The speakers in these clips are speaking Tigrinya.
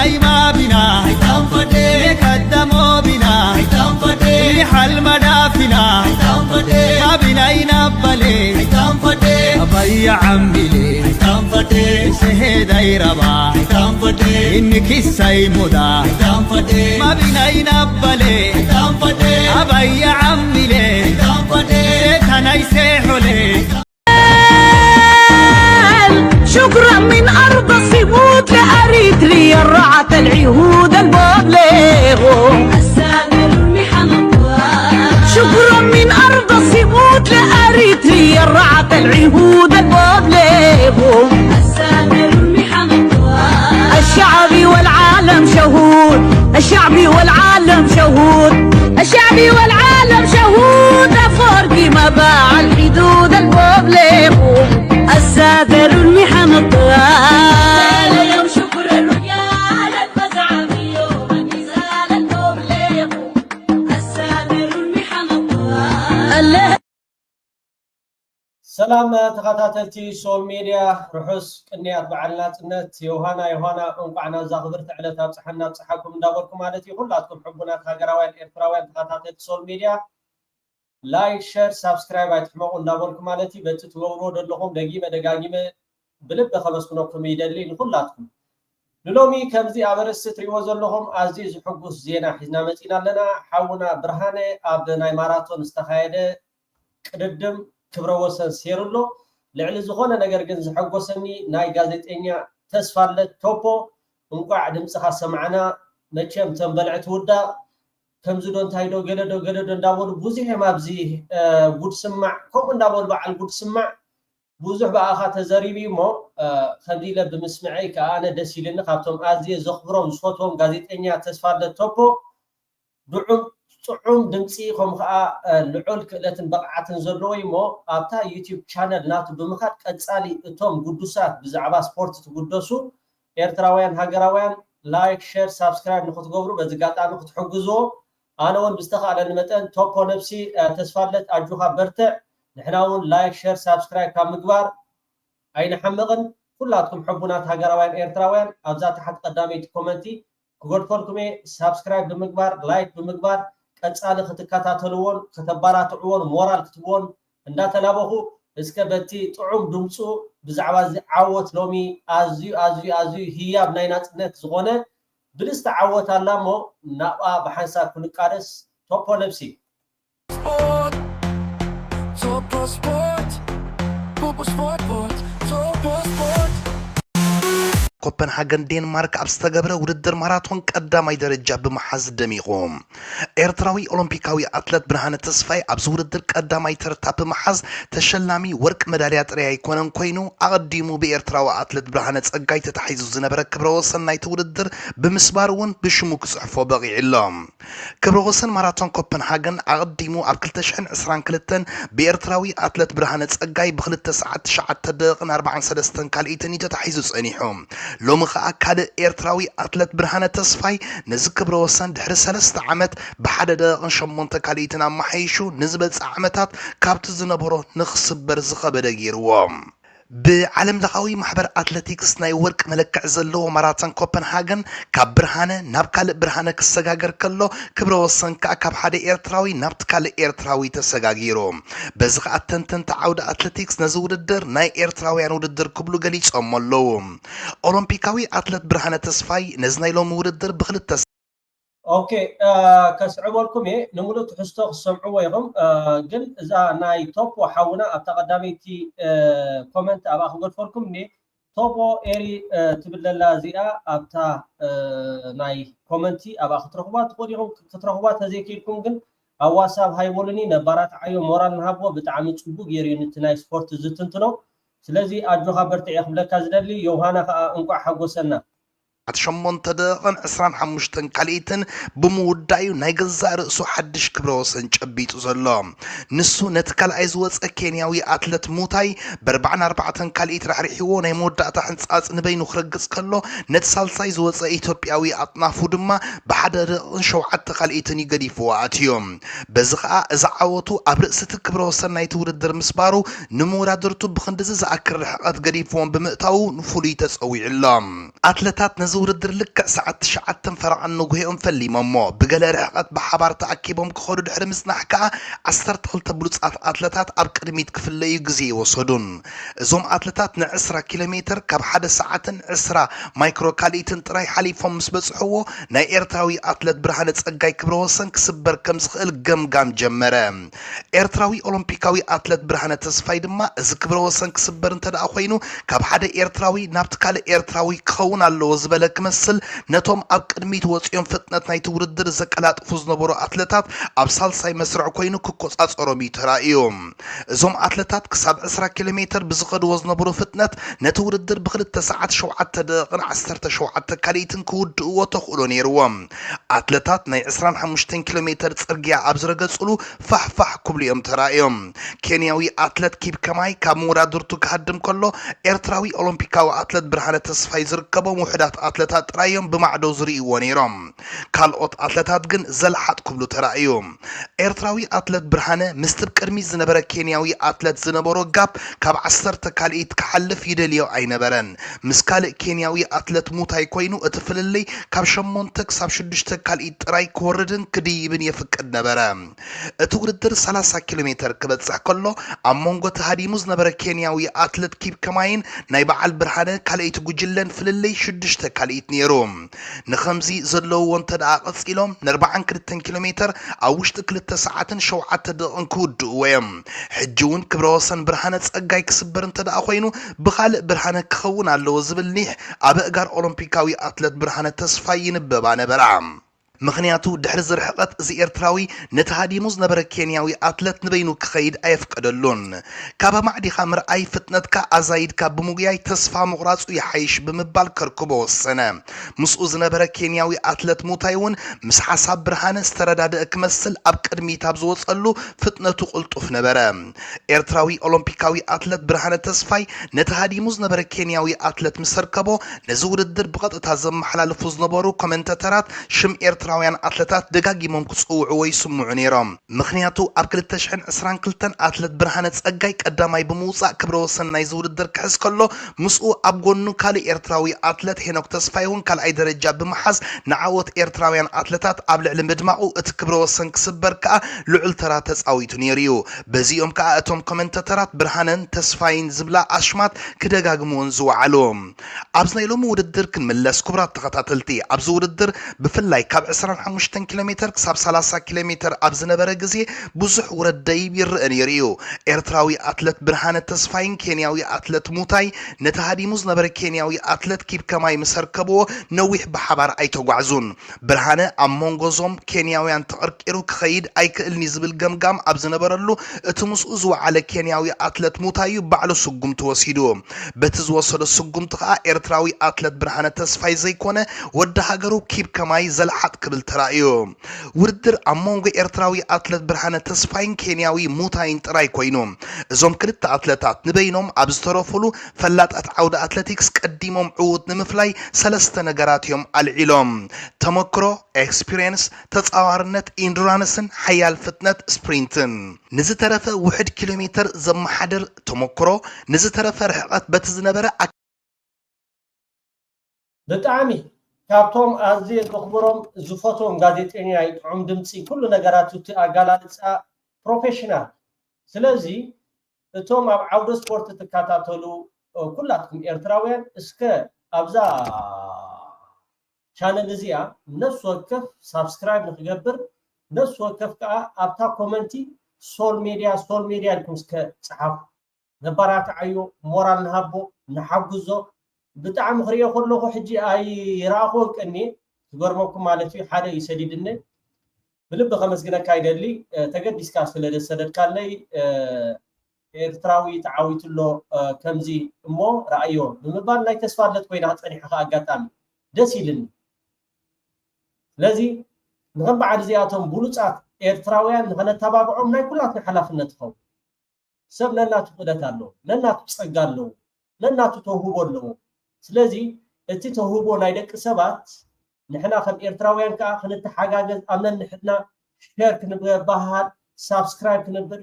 Mabina, mekadamo bina, halmada fina, mabina inabale, abaya amile, seheda iraba, inni kissai moda, mabina inabale, abaya amile, setanai sehole. شكرا من أرض السموت لأريتريا رعت العهود البابليغو. شكرا من أرض السموت لأريتريا رعت العهود البابليغو. الشعب والعالم شهود، الشعب والعالم شهود، الشعب والعالم شهود. أفورقي ما باع الحدود البوبليمو، السادر المحن الطوال. يوم شكر الرجال المزعم يوم النزال البوبليمو، السادر المحن الطوال. ሰላም ተኸታተልቲ ሶል ሜድያ፣ ርሑስ ቅንያት በዓል ናጽነት። ዮሃና ዮሃና፣ እንቋዕ ናብዛ ክብርቲ ዕለት ኣብጽሓና ኣብጽሓኩም እንዳበልኩ ማለት እዩ። ኩላትኩም ሕቡናት ሃገራውያን ኤርትራውያን ተኸታተልቲ ሶል ሜድያ፣ ላይክ፣ ሸር፣ ሳብስክራይብ ኣይትሕመቑ እንዳበልኩ ማለት እዩ። በቲ ትገብርዎ ዘለኹም ደጊመ ደጋጊመ ብልቢ ከመስግነኩም ይደሊ ንኹላትኩም። ንሎሚ ከምዚ ኣብ ኣርእስቲ እትሪእዎ ዘለኹም ኣዝዩ ዝሕጉስ ዜና ሒዝና መጺና ኣለና። ሓውና ብርሃነ ኣብ ናይ ማራቶን ዝተኻየደ ቅድድም ክብረ ወሰን ሴሩ ኣሎ። ልዕሊ ዝኾነ ነገር ግን ዘሐጎሰኒ ናይ ጋዜጠኛ ተስፋለት ቶፖ እንቋዕ ድምፅኻ ሰማዕና። መቸም ተም በልዕቲ ውዳቕ ከምዚ ዶ እንታይ ዶ ገለ ዶ ገለ ዶ እንዳበሉ ብዙሕ እዮም ኣብዚ፣ እ፣ ጉድ ስማዕ ከምኡ እንዳበሉ በዓል ጉድ ስማዕ ብዙሕ ብኣኻ ተዘሪቡ እዩ እሞ፣ እ፣ ከምዚ ኢለ ብምስምዐይ ከዓ ኣነ ደስ ኢልኒ። ካብቶም ኣዝየ ዘኽብሮም ዝፈትዎም ጋዜጠኛ ተስፋለት ቶፖ ድዑም ጥዑም ድምፂ ከምኡ ከዓ፣ እ፣ ልዑል ክእለትን ብቕዓትን ዘለዎ እዩ እሞ ኣብታ ዩቲዩብ ቻነል ናቱ ብምኻድ ቀፃሊ እቶም ግዱሳት ብዛዕባ ስፖርት ትግደሱ ኤርትራውያን ሃገራውያን ላይክ፣ ሸር፣ ሳብስክራይብ ንክትገብሩ በዚ ኣጋጣሚ ክትሕግዝዎ ኣነ እውን ብዝተኻእለኒ መጠን ቶፖ ነብሲ፣ እ፣ ተስፋለት ኣጆኻ በርትዕ። ንሕና እውን ላይክ፣ ሸር፣ ሳብስክራይብ ካብ ምግባር ኣይንሓምቕን። ኩላትኩም ሕቡናት ሃገራውያን ኤርትራውያን ኣብዛ ታሕቲ ቀዳመይቲ ኮመንቲ ክገድፈልኩም እየ። ሳብስክራይብ ብምግባር፣ ላይክ ብምግባር ቀጻሊ ክትከታተልዎን ከተባራትዕዎን ሞራል ክትብዎን እንዳተላበኹ እስከ በቲ ጥዑም ድምጹ ብዛዕባ እዚ ዓወት ሎሚ ኣዝዩ ኣዝዩ ኣዝዩ ህያብ ናይ ናጽነት ዝኾነ ብልጽቲ ዓወት ኣላ እሞ ናብኣ ብሓንሳብ ክንቃለስ ቶፖ ነብሲ። ስፖርት፣ ቶፖ ስፖርት፣ ፖፖ ስፖርት፣ ፖፖ ቶፖ ስፖርት። ኮፐንሃገን ዴንማርክ ኣብ ዝተገብረ ውድድር ማራቶን ቀዳማይ ደረጃ ብምሓዝ ደሚቑ። ኤርትራዊ ኦሎምፒካዊ ኣትለት ብርሃነ ተስፋይ ኣብዚ ውድድር ቀዳማይ ተርታ ብምሓዝ ተሸላሚ ወርቂ መዳልያ ጥራይ ኣይኮነን ኮይኑ፣ ኣቐዲሙ ብኤርትራዊ ኣትለት ብርሃነ ጸጋይ ተታሒዙ ዝነበረ ክብረ ወሰን ናይቲ ውድድር ብምስባር እውን ብሽሙ ክጽሕፎ በቒዑ ኣሎ። ክብረ ወሰን ማራቶን ኮፐንሃገን ኣቐዲሙ ኣብ ክልተ ሽሕን ዕስራን ክልተን ብኤርትራዊ ኣትለት ብርሃነ ጸጋይ ብክልተ ሰዓት ትሽዓተ ደቂቕን ኣርባዓን ሰለስተን ካልኢትን እዩ ተታሒዙ ጸኒሑ። ሎሚ ኸኣ ካልእ ኤርትራዊ ኣትለት ብርሃነ ተስፋይ ነዚ ክብረ ወሰን ድሕሪ ሰለስተ ዓመት ብሓደ ደቂቕን ሸሞንተ ካልኢትን ኣመሓይሹ ንዝበጽእ ዓመታት ካብቲ ዝነበሮ ንኽስበር ዝኸበደ ገይርዎ። ብዓለም ለኻዊ ማሕበር ኣትለቲክስ ናይ ወርቂ መለክዒ ዘለዎ ማራቶን ኮፐንሃገን ካብ ብርሃነ ናብ ካልእ ብርሃነ ክሰጋገር ከሎ፣ ክብረ ወሰን ከኣ ካብ ሓደ ኤርትራዊ ናብቲ ካልእ ኤርትራዊ ተሰጋጊሩ። በዚ ከኣ ተንተንቲ ዓውዲ ኣትለቲክስ ነዚ ውድድር ናይ ኤርትራውያን ውድድር ክብሉ ገሊጾሞ ኣለዉ። ኦሎምፒካዊ ኣትለት ብርሃነ ተስፋይ ነዚ ናይ ሎሚ ውድድር ብክልተ ኦኬ፣ እ፣ ከስዕበልኩም እየ። ንምሉእ ትሕዝቶ ክሰምዕዎ ኢኹም። እ፣ ግን እዛ ናይ ቶፖ ሓውና ኣብታ ቀዳመይቲ፣ እ፣ ኮመንት ኣብኣ ክገድፈልኩም እየ። ቶፖ ኤሪ፣ እ፣ ትብል ዘላ እዚኣ ኣብታ፣ እ፣ ናይ ኮመንቲ ኣብኣ ክትረኽቧ ትኽእሉ ኢኹም። ክትረኽቧ ተዘይክኢልኩም ግን ኣብ ዋትሳፕ ሃይበሉኒ፣ ነባራት ዓዮ ሞራል ንሃቦ። ብጣዕሚ ጽቡቅ ገይሩ እዩ ነቲ ናይ ስፖርት ዝትንትኖ። ስለዚ ኣጆኻ በርትዕ እየ ክብለካ ዝደሊ። ዮውሃና ከኣ እንቋዕ ሓጎሰና። ኣብ ሸሞንተ ደቂቕን ዕስራን ሓሙሽተን ካልኢትን ብምውዳእ'ዩ ናይ ገዛእ ርእሱ ሓድሽ ክብረ ወሰን ጨቢጡ ዘሎ። ንሱ ነቲ ካልኣይ ዝወጸ ኬንያዊ ኣትለት ሙታይ ብኣርባዓን ኣርባዕተን ካልኢት ራሕሪሕዎ ናይ መወዳእታ ሕንጻጽ ንበይኑ ክረግጽ ከሎ፣ ነቲ ሳልሳይ ዝወጸ ኢትዮጵያዊ ኣጥናፉ ድማ ብሓደ ደቂቕን ሸውዓተ ካልኢትን እዩ ገዲፍዎ ኣትዩ። በዚ ኸኣ እዚ ዓወቱ ኣብ ርእሲ እቲ ክብረ ወሰን ናይቲ ውድድር ምስባሩ፣ ንመወዳድርቱ ብኽንድዚ ዝኣክል ርሕቐት ገዲፍዎም ብምእታዉ ንፍሉይ ተጸዊዑ ኣሎ። ኣትለታት ነዚ እዚ ውድድር ልክዕ ሰዓት ትሽዓተን ፈረቓን ንጉሆኦም ፈሊሞሞ። ብገለ ርሕቐት ብሓባር ተኣኪቦም ክኸዱ ድሕሪ ምጽናሕ ከኣ ዓሰርተ ክልተ ብሉጻት ኣትለታት ኣብ ቅድሚት ክፍለዩ ግዜ ኣይወሰዱን። እዞም ኣትለታት ንዕስራ ኪሎ ሜትር ካብ ሓደ ሰዓትን ዕስራ ማይክሮ ካልኢትን ጥራይ ሓሊፎም ምስ በጽሕዎ፣ ናይ ኤርትራዊ ኣትለት ብርሃነ ጸጋይ ክብረ ወሰን ክስበር ከም ዝኽእል ገምጋም ጀመረ። ኤርትራዊ ኦሎምፒካዊ ኣትለት ብርሃነ ተስፋይ ድማ፣ እዚ ክብረ ወሰን ክስበር እንተ ደኣ ኮይኑ፣ ካብ ሓደ ኤርትራዊ ናብቲ ካልእ ኤርትራዊ ክኸውን ኣለዎ ዝበለ ክመስል፣ ነቶም ኣብ ቅድሚት ወጺኦም ፍጥነት ናይቲ ውድድር ዘቀላጥፉ ዝነበሩ ኣትለታት ኣብ ሳልሳይ መስርዕ ኮይኑ ክቆጻጸሮም እዩ ተራእዩ። እዞም ኣትለታት ክሳብ ዕስራ ኪሎ ሜትር ብዝኸድዎ ዝነበሩ ፍጥነት፣ ነቲ ውድድር ብክልተ ሰዓት ሸውዓተ ደቂቕን ዓሰርተ ሸውዓተ ካልኢትን ክውድእዎ ተኽእሎ ነይርዎም። ኣትለታት ናይ ዕስራን ሓሙሽተን ኪሎ ሜትር ጽርግያ ኣብ ዝረገጽሉ ፋሕ ፋሕ ክብሉ እዮም ተራእዮም። ኬንያዊ ኣትለት ኪፕ ከማይ ካብ መወዳድርቱ ክሃድም ከሎ፣ ኤርትራዊ ኦሎምፒካዊ ኣትለት ብርሃነ ተስፋይ ዝርከቦም ውሑዳት ኣትለታት ጥራይ እዮም ብማዕዶ ዝርእይዎ ነይሮም። ካልኦት ኣትለታት ግን ዘልሓጥ ክብሉ ተራእዩ። ኤርትራዊ ኣትለት ብርሃነ ምስቲ ብቅድሚት ዝነበረ ኬንያዊ ኣትለት ዝነበሮ ጋፕ ካብ ዓሰርተ ካልኢት ክሓልፍ ይደልዮ ኣይነበረን። ምስ ካልእ ኬንያዊ ኣትለት ሙታይ ኮይኑ እቲ ፍልልይ ካብ ሸሞንተ ክሳብ ሽዱሽተ ካልኢት ጥራይ ክወርድን ክድይብን የፍቅድ ነበረ። እቲ ውድድር ሰላሳ ኪሎ ሜተር ክበጽሕ ከሎ፣ ኣብ መንጎ ተሃዲሙ ዝነበረ ኬንያዊ ኣትለት ኪፕ ከማይን ናይ በዓል ብርሃነ ካልኣይቲ ጉጅለን ፍልልይ ሽዱሽተ ካልኢት ነይሩ። ንኸምዚ ዘለውዎ እንተ ደኣ ቀጺሎም፣ ንኣርባዓን ክልተን ኪሎ ሜተር ኣብ ውሽጢ ክልተ ሰዓትን ሸውዓተ ደቂቕን ክውድእዎ እዮም። ሕጂ እውን ክብረ ወሰን ብርሃነ ጸጋይ ክስበር እንተ ደኣ ኮይኑ፣ ብኻልእ ብርሃነ ክኸውን ኣለዎ ዝብል ኒሕ ኣብ ኣእጋር ኦሎምፒካዊ ኣትለት ብርሃነ ተስፋይ ይንበባ ነበራ። ምኽንያቱ፣ ድሕሪ እዚ ርሕቐት፣ እዚ ኤርትራዊ ነቲ ሃዲሙ ዝነበረ ኬንያዊ ኣትለት ንበይኑ ክኸይድ ኣየፍቀደሉን። ካብ ኣማዕዲኻ ምርኣይ፣ ፍጥነትካ ኣዛይድካ ብምጉያይ ተስፋ ምቑራጹ ይሓይሽ ብምባል ከርክቦ ወሰነ። ምስኡ ዝነበረ ኬንያዊ ኣትለት ሙታይ እውን ምስ ሓሳብ ብርሃነ ዝተረዳደአ ክመስል ኣብ ቅድሚት ኣብ ዝወጸሉ ፍጥነቱ ቅልጡፍ ነበረ። ኤርትራዊ ኦሎምፒካዊ ኣትለት ብርሃነ ተስፋይ ነቲ ሃዲሙ ዝነበረ ኬንያዊ ኣትለት ምስ ኣርከቦ፣ ነዚ ውድድር ብቐጥታ ዘመሓላልፉ ዝነበሩ ኮመንተተራት ሽም ኤርትራውያን ኣትለታት ደጋጊሞም ክጽውዕዎ ይስምዑ ነይሮም። ምኽንያቱ ኣብ ክልተ ሽሕን ዕስራን ክልተን ኣትለት ብርሃነ ጸጋይ ቀዳማይ ብምውጻእ ክብረ ወሰን ናይዚ ውድድር ክሕዝ ከሎ፣ ምስኡ ኣብ ጎኑ ካልእ ኤርትራዊ ኣትለት ሄኖክ ተስፋይ እውን ካልኣይ ደረጃ ብምሓዝ ንዓወት ኤርትራውያን ኣትለታት ኣብ ልዕሊ ምድማቑ እቲ ክብረ ወሰን ክስበር ከኣ ልዑል ተራ ተጻዊቱ ነይሩ እዩ። በዚኦም ከኣ እቶም ኮመንተተራት ብርሃነን ተስፋይን ዝብላ ኣሽማት ክደጋግምወን ዝወዓሉ። ኣብዚ ናይ ሎሚ ውድድር ክንምለስ፣ ክቡራት ተኸታተልቲ፣ ኣብዚ ውድድር ብፍላይ ካብ ዕስራን ሓሙሽተን ኪሎ ሜተር ክሳብ ሰላሳ ኪሎ ሜተር ኣብ ዝነበረ ግዜ ብዙሕ ውረድ ደይብ ይረአ ነይሩ እዩ። ኤርትራዊ ኣትለት ብርሃነ ተስፋይን ኬንያዊ ኣትለት ሙታይ ነቲ ሃዲሙ ዝነበረ ኬንያዊ ኣትለት ኪፕ ከማይ ምስ ኣርከብዎ ነዊሕ ብሓባር ኣይተጓዕዙን። ብርሃነ ኣብ መንጎ እዞም ኬንያውያን ተቐርቂሩ ክኸይድ ኣይክእልን እዩ ዝብል ገምጋም ኣብ ዝነበረሉ፣ እቲ ምስኡ ዝወዓለ ኬንያዊ ኣትለት ሙታይ እዩ ባዕሉ ስጉምቲ ወሲዱ። በቲ ዝወሰዶ ስጉምቲ ከኣ ኤርትራዊ ኣትለት ብርሃነ ተስፋይ ዘይኮነ ወዲ ሃገሩ ኪፕ ከማይ ዘልሓጥ ክብል ተራእዩ። ውድድር ኣብ መንጎ ኤርትራዊ ኣትለት ብርሃነ ተስፋይን ኬንያዊ ሙታይን ጥራይ ኮይኑ፣ እዞም ክልተ ኣትለታት ንበይኖም ኣብ ዝተረፉሉ ፈላጣት ዓውዲ ኣትለቲክስ ቀዲሞም ዕዉት ንምፍላይ ሰለስተ ነገራት እዮም ኣልዒሎም። ተመክሮ፣ ኤክስፒሪየንስ፣ ተጻዋርነት፣ ኢንዱራንስን ሓያል ፍጥነት ስፕሪንትን። ንዝተረፈ ውሑድ ኪሎ ሜተር ዘመሓድር ተመክሮ፣ ንዝተረፈ ርሕቐት በቲ ዝነበረ ኣክ- ብጣዕሚ ካብቶም ኣዝየ ዘኽብሮም ዝፈትዎም ጋዜጠኛ እዩ። ጥዑም ድምፂ፣ ኩሉ ነገራቱ፣ እቲ ኣጋላልፃ ፕሮፌሽናል። ስለዚ እቶም ኣብ ዓውደ ስፖርት ትከታተሉ ኩላትኩም ኤርትራውያን እስከ ኣብዛ ቻነል እዚኣ ነፍሲ ወከፍ ሳብስክራይብ ንክገብር፣ ነፍሲ ወከፍ ከዓ ኣብታ ኮመንቲ ሶል ሜድያ ሶል ሜድያ ኢልኩም እስከ ፀሓፉ። ነባራትዓዮ፣ ሞራል ንሃቦ፣ ንሓግዞ። ብጣዕሚ ክሪኦ ከለኹ ሕጂ ኣይረኣኹዎን ቀኒየ፣ ክገርመኩም ማለት እዩ። ሓደ እዩ ሰዲድኒ። ብልቢ ከመስግነካ ይደሊ፣ ተገዲስካ ስለ ዘሰደድካለይ። ኤርትራዊ ተዓዊቱ ኣሎ ከምዚ እሞ ረኣዮ ብምባል ናይ ተስፋ ኣለት ኮይና ጸኒሓ ከኣ ኣጋጣሚ ደስ ኢልኒ። ስለዚ ንኸም በዓል እዚኣቶም ብሉጻት ኤርትራውያን ንኸነተባብዖም ናይ ኩላትና ሓላፍነት ይኸውን። ሰብ ነናቱ ክእለት ኣለዎ፣ ነናቱ ጸጋ ኣለዎ፣ ነናቱ ተውህቦ ኣለዎ። ስለዚ እቲ ተውህቦ ናይ ደቂ ሰባት ንሕና ከም ኤርትራውያን ከኣ ክንተሓጋገዝ ኣብ ነንሕድና ሸር ክንበሃሃል ሳብስክራይብ ክንብል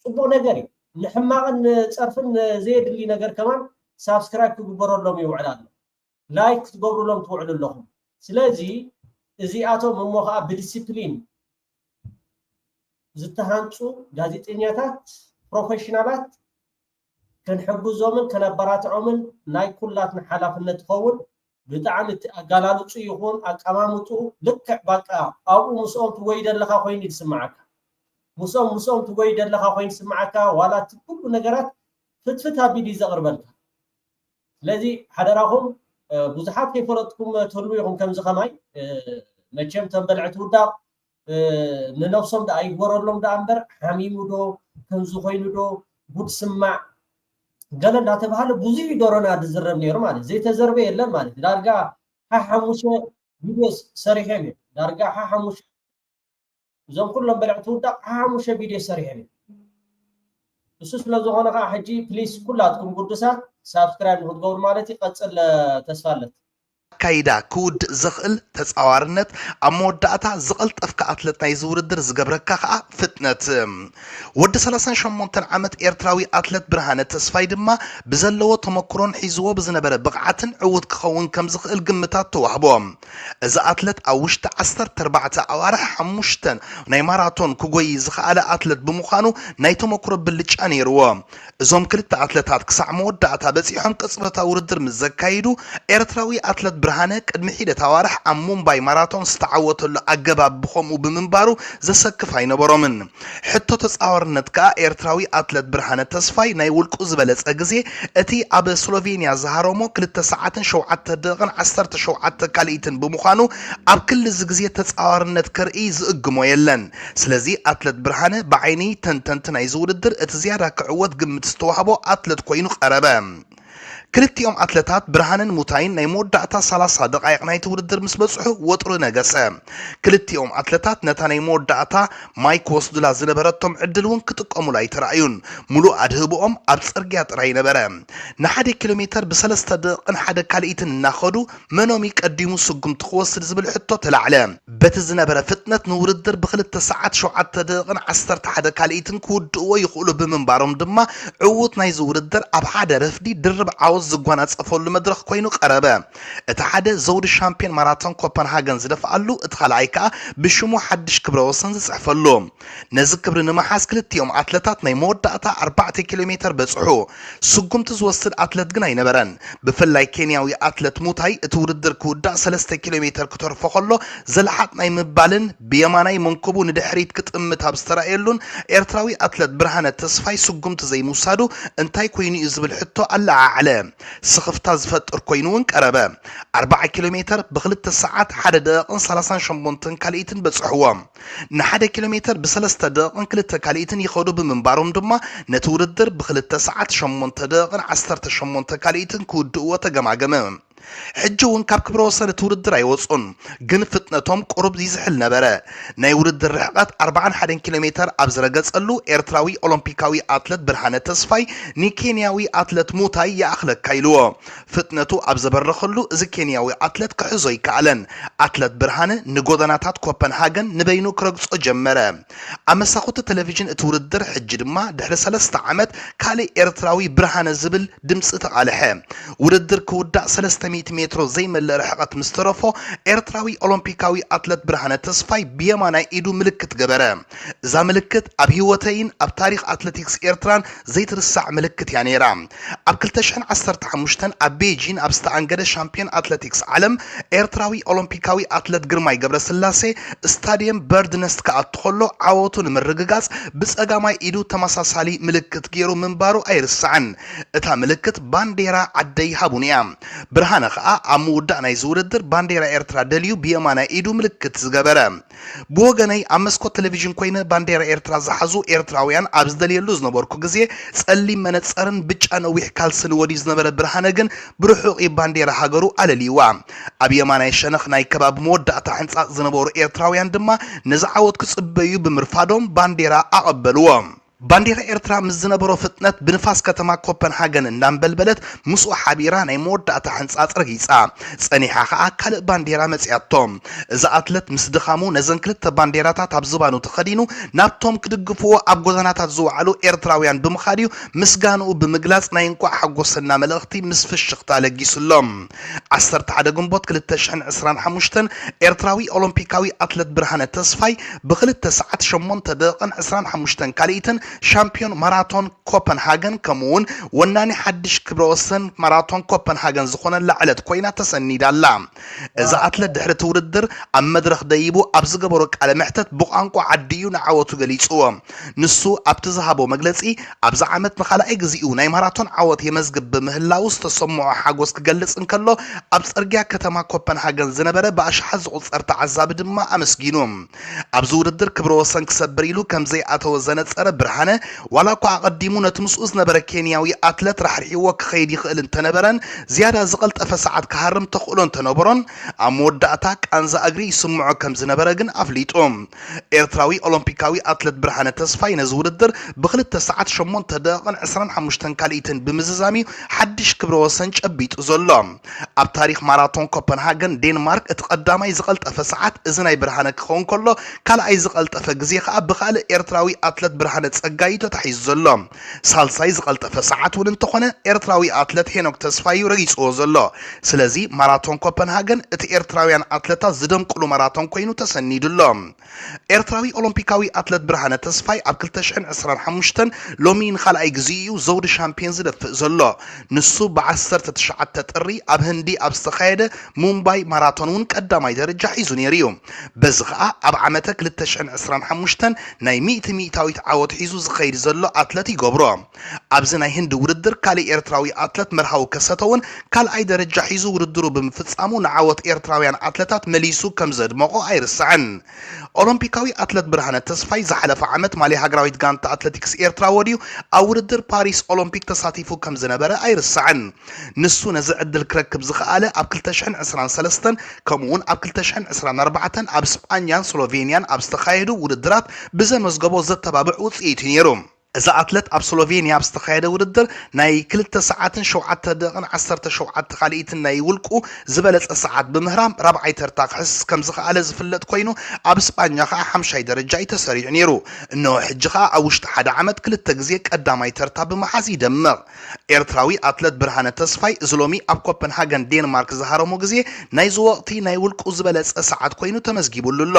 ጽቡቕ ነገር እዩ። ንሕማቕን ንጸርፍን ዘየድሊ ነገር ከማን ሳብስክራይብ ክግበረሎም ይውዕል ኣሎ። ላይክ ክትገብሩሎም ትውዕሉ ኣለኹም። ስለዚ እዚኣቶም እሞ ከዓ ብዲሲፕሊን ዝተሃንፁ ጋዜጠኛታት፣ ፕሮፌሽናላት ክንሕግዞምን ከነበራትዖምን ናይ ኩላትና ሓላፍነት ትኸውን። ብጣዕሚ እቲ ኣጋላልፁ ይኹን ኣቀማምጡ ልክዕ በቃ ኣብኡ ምስኦም ትጎይ ዘለኻ ኮይኑ ይስምዓካ። ምስኦም ምስኦም ትጎይ ዘለኻ ኮይኑ ይስምዓካ። ዋላ እቲ ኩሉ ነገራት ፍትፍት ኣቢሉ እዩ ዘቕርበልካ። ስለዚ ሓደራኹም ብዙሓት ከይፈለጥኩም ትህልዉ ኢኹም ከምዚ ከማይ። መቸም ተንበልዕቲ ውዳቕ ንነብሶም ደኣ ይግበረሎም ደኣ እምበር ሓሚሙ ዶ ከምዚ ኮይኑ ዶ ጉድ ስማዕ ገለ እንዳተባሃለ ብዙሕ ዶሮና ዝዝረብ ነይሩ ማለት ዘይተዘርበ የለን ማለት ዳርጋ ሓሓሙሽተ ቪድዮ ሰሪሖም እዮም ዳርጋ ሓሓሙሽተ እዞም ኩሎም በልዕቲ ውዳቕ ሓሙሽተ ቪድዮ ሰሪሖም እዮም። እሱ ስለ ዝኾነ ከዓ ሕጂ ፕሊስ ኩላትኩም ጉዱሳት ሳብስክራይብ ንክትገብሩ ማለት ይቀፅል ተስፋ ኣለት። ኣካይዳ ክውድእ ዘኽእል ተጻዋርነት፣ ኣብ መወዳእታ ዝቐልጠፍካ ኣትለት ናይዚ ውድድር ዝገብረካ ከኣ ፍጥነት። ወዲ ሰላሳን ሸሞንተን ዓመት ኤርትራዊ ኣትለት ብርሃነ ተስፋይ ድማ ብዘለዎ ተመክሮን ሒዝዎ ብዝነበረ ብቕዓትን ዕዉት ክኸውን ከም ዝኽእል ግምታት ተዋህቦ። እዚ ኣትለት ኣብ ውሽጢ ዓሰርተ ኣርባዕተ ኣዋርሕ ሓሙሽተ ናይ ማራቶን ክጎይ ዝኸኣለ ኣትለት ብምዃኑ ናይ ተመክሮ ብልጫ ነይርዎ። እዞም ክልተ ኣትለታት ክሳዕ መወዳእታ በጺሖም ቅጽበታዊ ውድድር ምስ ዘካይዱ፣ ኤርትራዊ ኣትለት ብርሃነ ቅድሚ ሒደት ኣዋርሕ ኣብ ሙምባይ ማራቶን ዝተዓወተሉ ኣገባብ ብኸምኡ ብምንባሩ ዘሰክፍ ኣይነበሮምን። ሕቶ ተጻዋርነት ከኣ ኤርትራዊ ኣትለት ብርሃነ ተስፋይ ናይ ውልቁ ዝበለጸ ግዜ እቲ ኣብ ስሎቬንያ ዝሃረሞ ክልተ ሰዓትን ሸውዓተ ደቂቕን ዓሰርተ ሸውዓተ ካልኢትን ብምዃኑ ኣብ ክሊ እዚ ግዜ ተጻዋርነት ከርኢ ዝእግሞ የለን። ስለዚ ኣትለት ብርሃነ ብዓይኒ ተንተንቲ ናይዚ ውድድር እቲ ዝያዳ ክዕወት ግምት ዝተዋህቦ ኣትለት ኮይኑ ቀረበ። ክልቲኦም ኣትለታት ብርሃነን ሙታይን ናይ መወዳእታ ሰላሳ ደቓይቕ ናይቲ ውድድር ምስ በጽሑ ወጥሪ ነገሰ። ክልቲኦም ኣትለታት ነታ ናይ መወዳእታ ማይ ክወስዱላ ዝነበረቶም ዕድል እውን ክጥቀሙላ ኣይተራእዩን። ሙሉእ ኣድህቦኦም ኣብ ጽርግያ ጥራይ ነበረ። ንሓደ ኪሎ ሜተር ብሰለስተ ደቕን ሓደ ካልኢትን እናኸዱ መኖም እዩ ቀዲሙ ስጉምቲ ክወስድ ዝብል ሕቶ ተላዕለ። በቲ ዝነበረ ፍጥነት ንውድድር ብክልተ ሰዓት ሸውዓተ ደቕን ዓሰርተ ሓደ ካልኢትን ክውድእዎ ይኽእሉ ብምንባሮም ድማ ዕዉት ናይዚ ውድድር ኣብ ሓደ ረፍዲ ድርብ ዓወት ዝጓናጸፈሉ መድረኽ ኮይኑ ቀረበ። እቲ ሓደ ዘውዲ ሻምፒዮን ማራቶን ኮፐንሃገን ዝደፍኣሉ፣ እቲ ካልኣይ ከኣ ብሽሙ ሓድሽ ክብረ ወሰን ዝጽሕፈሉ። ነዚ ክብሪ ንምሓዝ ክልቲኦም ኣትለታት ናይ መወዳእታ ኣርባዕተ ኪሎ ሜተር በጽሑ። ስጉምቲ ዝወስድ ኣትለት ግን ኣይነበረን። ብፍላይ ኬንያዊ ኣትለት ሙታይ እቲ ውድድር ክውዳእ ሰለስተ ኪሎ ሜተር ክተርፎ ከሎ ዘልሓጥ ናይ ምባልን ብየማናይ መንኩቡ ንድሕሪት ክጥምት ኣብ ዝተራእየሉን ኤርትራዊ ኣትለት ብርሃነ ተስፋይ ስጉምቲ ዘይምውሳዱ እንታይ ኮይኑ እዩ ዝብል ሕቶ ኣለዓዓለ። ስኽፍታ ዝፈጥር ኮይኑ እውን ቀረበ። ኣርባዓ ኪሎ ሜተር ብክልተ ሰዓት ሓደ ደቂቕን ሰላሳን ሸሞንተን ካልኢትን በጽሕዎ። ንሓደ ኪሎ ሜተር ብሰለስተ ደቂቕን ክልተ ካልኢትን ይኸዱ ብምንባሮም ድማ ነቲ ውድድር ብክልተ ሰዓት ሸሞንተ ደቂቕን ዓሰርተ ሸሞንተ ካልኢትን ክውድእዎ ተገማገመ። ሕጂ እውን ካብ ክብረ ወሰን እቲ ውድድር ኣይወጹን፣ ግን ፍጥነቶም ቁሩብ ይዝሕል ነበረ። ናይ ውድድር ርሕቐት ኣርባዓን ሓደን ኪሎ ሜተር ኣብ ዝረገጸሉ ኤርትራዊ ኦሎምፒካዊ ኣትለት ብርሃነ ተስፋይ ንኬንያዊ ኣትለት ሙታይ ይኣኽለካ ኢልዎ። ፍጥነቱ ኣብ ዘበረኸሉ እዚ ኬንያዊ ኣትለት ክሕዞ ኣይከኣለን። ኣትለት ብርሃነ ንጎደናታት ኮፐንሃገን ንበይኑ ክረግጾ ጀመረ። ኣመሳኹቲ ቴሌቪዥን እቲ ውድድር ሕጂ ድማ ድሕሪ ሰለስተ ዓመት ካልእ ኤርትራዊ ብርሃነ ዝብል ድምጺ ተቓልሐ። ውድድር ክውዳእ ሰለስተ ሚእቲ ሜትሮ ዘይመልእ ርሕቐት ምስ ተረፎ ኤርትራዊ ኦሎምፒካዊ ኣትለት ብርሃነ ተስፋይ ብየማናይ ኢዱ ምልክት ገበረ። እዛ ምልክት ኣብ ህይወተይን ኣብ ታሪኽ ኣትሌቲክስ ኤርትራን ዘይትርሳዕ ምልክት እያ ነይራ። ኣብ ክልተ ሽሕን ዓሰርተ ሓሙሽተን ኣብ ቤጂን ኣብ ዝተኣንገደ ሻምፒዮን ኣትሌቲክስ ዓለም ኤርትራዊ ኦሎምፒካዊ ኣትለት ግርማይ ገብረስላሴ ስታድየም በርድ ነስት ክኣቱ ከሎ ዓወቱ ንምርግጋጽ ብጸጋማይ ኢዱ ተመሳሳሊ ምልክት ገይሩ ምንባሩ ኣይርሳዕን። እታ ምልክት ባንዴራ ዓደይ ሃቡኒ እያ። ብርሃነ ከኣ ኣብ ምውዳእ ናይዚ ውድድር ባንዴራ ኤርትራ ደልዩ ብየማናይ ኢዱ ምልክት ዝገበረ። ብወገነይ ኣብ መስኮት ቴሌቪዥን ኮይነ ባንዴራ ኤርትራ ዝሓዙ ኤርትራውያን ኣብ ዝደልየሉ ዝነበርኩ ግዜ ጸሊም መነጸርን ብጫ ነዊሕ ካልስን ወድዩ ዝነበረ ብርሃነ ግን ብርሑቕ እዩ ባንዴራ ሃገሩ ኣለልይዋ። ኣብ የማናይ ሸነኽ ናይ ከባቢ መወዳእታ ሕንጻጽ ዝነበሩ ኤርትራውያን ድማ ነዚ ዓወት ክጽበዩ ብምርፋዶም ባንዴራ ኣቐበልዎ። ባንዴራ ኤርትራ ምስ ዝነበሮ ፍጥነት ብንፋስ ከተማ ኮፐንሃገን እናንበልበለት ምስኡ ሓቢራ ናይ መወዳእታ ሕንጻጽ ረጊጻ። ጸኒሓ ከኣ ካልእ ባንዴራ መጺኣቶ። እዚ ኣትለት ምስ ድኻሙ ነዘን ክልተ ባንዴራታት ኣብ ዝባኑ ተኸዲኑ ናብቶም ክድግፍዎ ኣብ ጎደናታት ዝወዓሉ ኤርትራውያን ብምኻድ'ዩ ምስጋንኡ ብምግላጽ ናይ እንቋዕ ሓጎሰና መልእኽቲ ምስ ፍሽኽታ ለጊሱሎም። ዓሰርተ ሓደ ግንቦት ክልተ ሽሕን ዕስራን ሓሙሽተን ኤርትራዊ ኦሎምፒካዊ ኣትለት ብርሃነ ተስፋይ ብክልተ ሰዓት ሸሞንተ ደቂቕን ዕስራን ሓሙሽተን ካልኢትን ሻምፒዮን ማራቶን ኮፐንሃገን ከምኡውን ወናኒ ሓድሽ ክብረ ወሰን ማራቶን ኮፐንሃገን ዝኾነላ ዕለት ኮይና ተሰኒዳ ኣላ። እዚ ኣትለት ድሕሪ እቲ ውድድር ኣብ መድረኽ ደይቡ ኣብ ዝገበሮ ቃለ መሕተት ብቋንቋ ዓዲ'ዩ ንዓወቱ ገሊጽዎ። ንሱ ኣብቲ ዝሃቦ መግለጺ፣ ኣብዚ ዓመት ንኻልኣይ ግዜኡ ናይ ማራቶን ዓወት የመዝግብ ብምህላዉ ዝተሰምዖ ሓጎስ ክገልጽ እንከሎ፣ ኣብ ጽርግያ ከተማ ኮፐንሃገን ዝነበረ ብኣሽሓት ዝቑጸር ተዓዛቢ ድማ ኣመስጊኑ። ኣብዚ ውድድር ክብረ ወሰን ክሰብር ኢሉ ከም ዘይኣተወ ዘነጸረ ብርሃነ፣ ዋላ እኳ ኣቐዲሙ ነቲ ምስኡ ዝነበረ ኬንያዊ ኣትለት ራሕሪሕዎ ክኸይድ ይኽእል እንተነበረን፣ ዝያዳ ዝቐልጠፈ ሰዓት ክሃርም ተኽእሎ እንተነበሮን፣ ኣብ መወዳእታ ቃንዛ እግሪ ይስምዖ ከም ዝነበረ ግን ኣፍሊጡ። ኤርትራዊ ኦሎምፒካዊ ኣትለት ብርሃነ ተስፋይ ነዚ ውድድር ብክልተ ሰዓት ሸሞንተ ደቂቕን ዕስራን ሓሙሽተን ካልኢትን ብምዝዛም'ዩ ሓድሽ ክብረ ወሰን ጨቢጡ ዘሎ። ኣብ ታሪኽ ማራቶን ኮፐንሃገን ዴንማርክ እቲ ቀዳማይ ዝቐልጠፈ ሰዓት እዚ ናይ ብርሃነ ክኸውን ከሎ፣ ካልኣይ ዝቐልጠፈ ግዜ ከኣ ብኻልእ ኤርትራዊ ኣትለት ብርሃነ ጸጋይ'ዩ ተታሒዙ ዘሎ። ሳልሳይ ዝቐልጠፈ ሰዓት እውን እንተኾነ፣ ኤርትራዊ ኣትለት ሄኖክ ተስፋይ'ዩ ረጊጽዎ ዘሎ። ስለዚ ማራቶን ኮፐንሃገን እቲ ኤርትራውያን ኣትለታት ዝደምቁሉ ማራቶን ኮይኑ ተሰኒዱ ኣሎ። ኤርትራዊ ኦሎምፒካዊ ኣትለት ብርሃነ ተስፋይ ኣብ ክልተ ሽሕን ዕስራን ሓሙሽተን ሎሚ ንኻልኣይ ግዜኡ'ዩ ዘውዲ ሻምፒዮን ዝደፍእ ዘሎ። ንሱ ብዓሰርተ ትሽዓተ ጥሪ ኣብ ህንዲ ኣብ ዝተኻየደ ሙምባይ ማራቶን እውን ቀዳማይ ደረጃ ሒዙ ነይሩ'ዩ። በዚ ኸኣ ኣብ ዓመተ ክልተ ሽሕን ዕስራን ሓሙሽተን ናይ ሚእቲ ሚእታዊት ዓወት ሒዙ ዝኸይድ ዘሎ ኣትለት ይገብሮ። ኣብዚ ናይ ህንዲ ውድድር ካልእ ኤርትራዊ ኣትለት መርሃዊ ከሰተ እውን ካልኣይ ደረጃ ሒዙ ውድድሩ ብምፍጻሙ ንዓወት ኤርትራውያን ኣትለታት መሊሱ ከም ዘድመቖ ኣይርሳዕን። ኦሎምፒካዊ ኣትለት ብርሃነ ተስፋይ ዝሓለፈ ዓመት ማልያ ሃገራዊት ጋንታ ኣትሌቲክስ ኤርትራ ወድዩ ኣብ ውድድር ፓሪስ ኦሎምፒክ ተሳቲፉ ከም ዝነበረ ኣይርሳዕን። ንሱ ነዚ ዕድል ክረክብ ዝኸኣለ ኣብ ክልተ ሽሕን ዕስራን ሰለስተን ከምኡውን ኣብ ክልተ ሽሕን ዕስራን ኣርባዕተን ኣብ ስጳኛን ስሎቬንያን ኣብ ዝተኻየዱ ውድድራት ብዘመዝገቦ ዘተባብዕ ውጽኢት እዩ ነይሩ። እዚ ኣትለት ኣብ ስሎቬንያ ኣብ ዝተኻየደ ውድድር ናይ ክልተ ሰዓትን ሸውዓተ ደቂቕን ዓሰርተ ሸውዓተ ካልኢትን ናይ ውልቁ ዝበለጸ ሰዓት ብምህራም ራብዓይ ተርታ ክሕስስ ከም ዝኸኣለ ዝፍለጥ ኮይኑ፣ ኣብ ስጳኛ ኸኣ ሓምሻይ ደረጃ እዩ ተሰሪዑ ነይሩ። እንሆ ሕጂ ኸኣ ኣብ ውሽጢ ሓደ ዓመት ክልተ ግዜ ቀዳማይ ተርታ ብምሓዝ ይደምቕ። ኤርትራዊ ኣትለት ብርሃነ ተስፋይ እዚ ሎሚ ኣብ ኮፐንሃገን ዴንማርክ ዝሃረሞ ግዜ ናይዚ ወቕቲ ናይ ውልቁ ዝበለጸ ሰዓት ኮይኑ ተመዝጊቡሉ ኣሎ።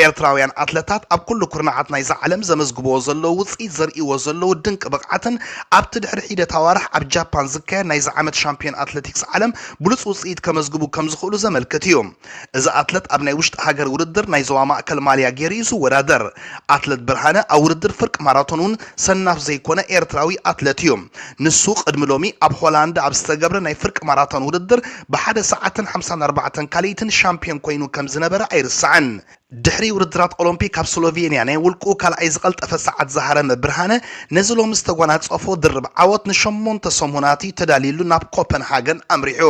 ኤርትራውያን ኣትለታት ኣብ ኩሉ ኩርናዓት ናይዛ ዓለም ዘመዝግብዎ ዘለዉ ውጽኢት ዘርእይዎ ዘለዉ ድንቂ ብቕዓትን ኣብቲ ድሕሪ ሒደት ኣዋርሕ ኣብ ጃፓን ዝካየድ ናይዚ ዓመት ሻምፒዮን ኣትሌቲክስ ዓለም ብሉጽ ውጽኢት ከመዝግቡ ከም ዝኽእሉ ዘመልክት እዩ። እዚ ኣትለት ኣብ ናይ ውሽጢ ሃገር ውድድር ናይ ዞባ ማእከል ማልያ ገይሩ እዩ ዝወዳደር። ኣትለት ብርሃነ ኣብ ውድድር ፍርቂ ማራቶን እውን ሰናፍ ዘይኮነ ኤርትራዊ ኣትለት እዩ። ንሱ ቅድሚ ሎሚ ኣብ ሆላንድ ኣብ ዝተገብረ ናይ ፍርቂ ማራቶን ውድድር ብሓደ ሰዓትን ሓምሳን ኣርባዕተን ካልኢትን ሻምፒዮን ኮይኑ ከም ዝነበረ ኣይርሳዕን። ድሕሪ ውድድራት ኦሎምፒክ ኣብ ስሎቬንያ ናይ ውልቁ ካልኣይ ዝቐልጠፈ ሰዓት ዝሃረመ ብርሃነ፣ ነዚ ሎሚ ዝተጓናጸፎ ድርብ ዓወት ንሸሞንተ ሰሙናት እዩ ተዳልዩሉ ናብ ኮፐንሃገን ኣምሪሑ።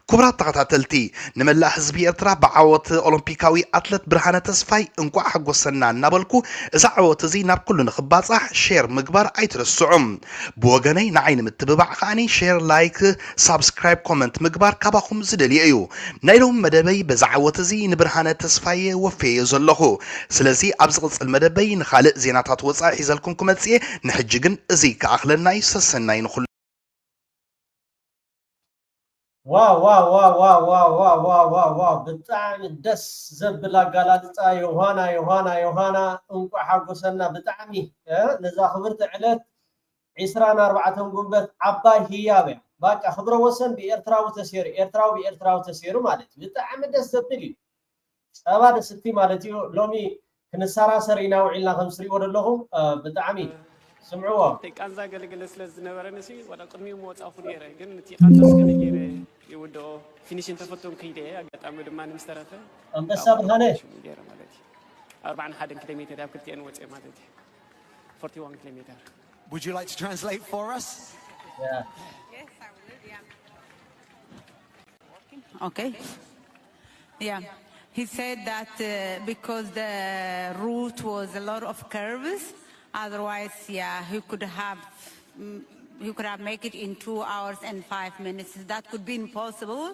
ክቡራት ተኸታተልቲ፣ ንመላእ ህዝቢ ኤርትራ ብዓወት ኦሎምፒካዊ ኣትለት ብርሃነ ተስፋይ እንቋዕ ሓጎሰና እናበልኩ፣ እዚ ዓወት እዚ ናብ ኩሉ ንኽባጻሕ ሼር ምግባር ኣይትረስዑ። ብወገነይ ንዓይ ንምትብባዕ ከኣኒ ሼር፣ ላይክ፣ ሳብስክራይብ፣ ኮመንት ምግባር ካባኹም ዝደልዮ እዩ። ናይ ሎሚ መደበይ በዚ ዓወት እዚ ንብርሃነ ተስፋየ ወፍየዮ ዘለኹ። ስለዚ ኣብ ዝቕጽል መደበይ ንኻልእ ዜናታት ወጻኢ ሒዘልኩም ክመጽእ እየ። ንሕጂ ግን እዚ ክኣኽለና እዩ። ሰሰናይ ንኹሉ። ዋው ዋው ዋው ዋው ዋው ዋው ዋው ዋው ዋው ዋው፣ ብጣዕሚ ደስ ዘብል ኣጋላልጻ። ዮሃና ዮሃና ዮሃና፣ እንቋዕ ሓጎሰና። ብጣዕሚ እ፣ ነዛ ክብርቲ ዕለት ዒስራን ኣርባዕተን ጉንበት ዓባይ ህያብ እያ። ባቃ ክብረ ወሰን ብኤርትራዊ ተሴሩ፣ ኤርትራዊ ብኤርትራዊ ተሴሩ ማለት እዩ። ብጣዕሚ ደስ ዘብል እዩ። ጸባ ደስቲ ማለት እዩ። ሎሚ ክንሰራሰር ኢና ውዒልና ከም ትሪእዎ ዘለኹም፣ እ፣ ብጣዕሚ ስምዕዎ። እቲ ቃንዛ ገለገለ ስለ ዝነበረኒ ሲ ዋላ ቅድሚኡ ምወጻእኹ ነይረ፣ ግን እቲ ቃንዛ ስለ ገይረ ይውድኦ። ፊኒሽ እንተፈቶም ከይደ እየ፣ ኣጋጣሚ ድማ ንምስተረፈ ኣንበሳ ብርሃነ። ሽሙ ገይረ ማለት እዩ። ኣርባዓን ሓደን ኪሎ ሜትር ኣብ ክልቲኤን ወፅኤ ማለት እዩ። ፎርቲ ዋን ኪሎ ሜትር። Would you like to translate for us? Yeah. Okay. Yeah. He said that uh, because the route was a lot of curves, Otherwise, yeah, he could have mm, he could have make it in two hours and five minutes. That could be impossible,